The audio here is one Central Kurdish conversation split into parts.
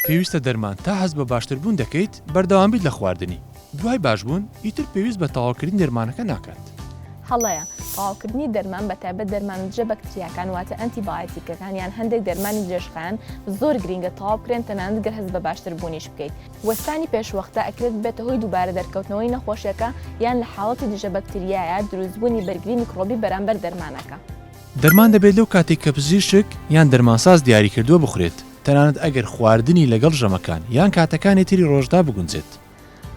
پێویستە دەرمان تا هەست بە باشتربوون دەکەیت بەردەوام بیت لە خواردنی، دوای باشبوون ئیتر پێویست بە تەواوکردنی دەرمانەکە ناکات. هەڵەیە، تەواوکردنی دەرمان بە تایبەت دەرمانە دژە بەکتریاکان واتە ئەنتی بایۆتیکەکان یان هەندێک دەرمانی درێژخایەن زۆر گرینگە تەواو بکرێن تەنانەت گەر هەست بە باشتربوونیش بکەیت. وەستانی پێشوەختە ئەکرێت ببێتە هۆی دووبارە دەرکەوتنەوەی نەخۆشیەکە یان لە حاڵەتی دژە بەکتریایە دروستبوونی بەرگری میکڕۆبی بەرامبەر دەرمانەکە. دەرمان دەبێت لەو کاتەی کە پزیشک یان دەرمانساز دیاریکردووە بخورێت، تەنانەت ئەگەر خواردنی لەگەڵ ژەمەکان یان کاتەکانی تری ڕۆژدا بگونجێت.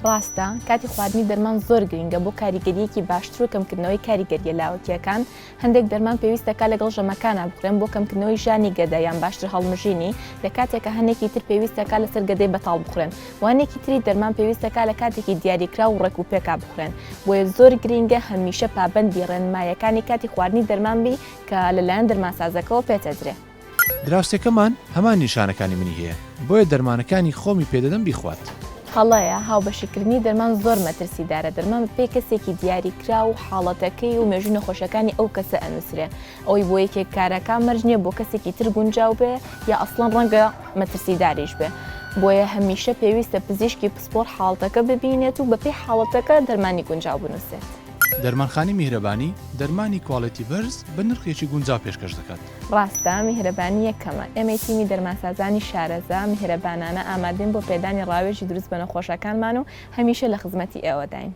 ڕاستە، کاتی خواردنی دەرمان زۆر گرینگە بۆ کاریگەرییەکی باشتر و کەمکردنەوەی کاریگەرییە لاوەکییەکان، هەندێک دەرمان پێویست دەکات لەگەڵ ژەمەکانا بخورێن بۆ کەمکردنەوەی ژانی گەدە یان باشتر هەڵمژینی، لە کاتێکا هەنێکی تر پێویست دەکات لەسەر گەدەی بەتاڵ بخورێن و هەنێکی تری دەرمان پێویست دەکات لە کاتێکی دیاریکراو و ڕێک و پێکا بخورێن، بۆیە زۆر گرینگە هەمیشە پابەندی ڕێنماییەکانی کاتی خواردنی دەرمان بی کە لەلایەن دەرمانسازەکەوە پێتئەدرێ. دراوسێکەمان هەمان نیشانەکانی منی هەیە بۆیە دەرمانەکانی خۆمی پێدەدەم بیخوات. هەڵەیە، هاوبەشیکردنی دەرمان زۆر مەترسیدارە، دەرمان بەپێی کەسێکی دیاریکراو و حاڵەتەکەی و مێژووی نەخۆشیەکانی ئەو کەسە ئەنوسرێ، ئەوەی بۆ یەکێک کارەکا مەرج نیە بۆ کەسێکی تر گونجاو بێ یا ئەسڵەن ڕەنگە مەترسیداریش بێ، بۆیە هەمیشە پێویستە پزیشکی پسپۆڕ حاڵەتەکە ببینێت و بەپێی حاڵەتەکە دەرمانی گونجاو بنوسێت. دەرمانخانەی میهرەبانی دەرمانی کواڵێتی بەرز بە نرخێکی گونجاو پێشکەش دەکات. ڕاستە، میهرەبانی یەکەمە. ئێمەی تیمی دەرمانسازانی شارەزا، میهرەبانانە ئامادەین بۆ پێدانی ڕاوێژی دروست بە نەخۆشەکانمان و هەمیشە لە خزمەتی ئێوەداین.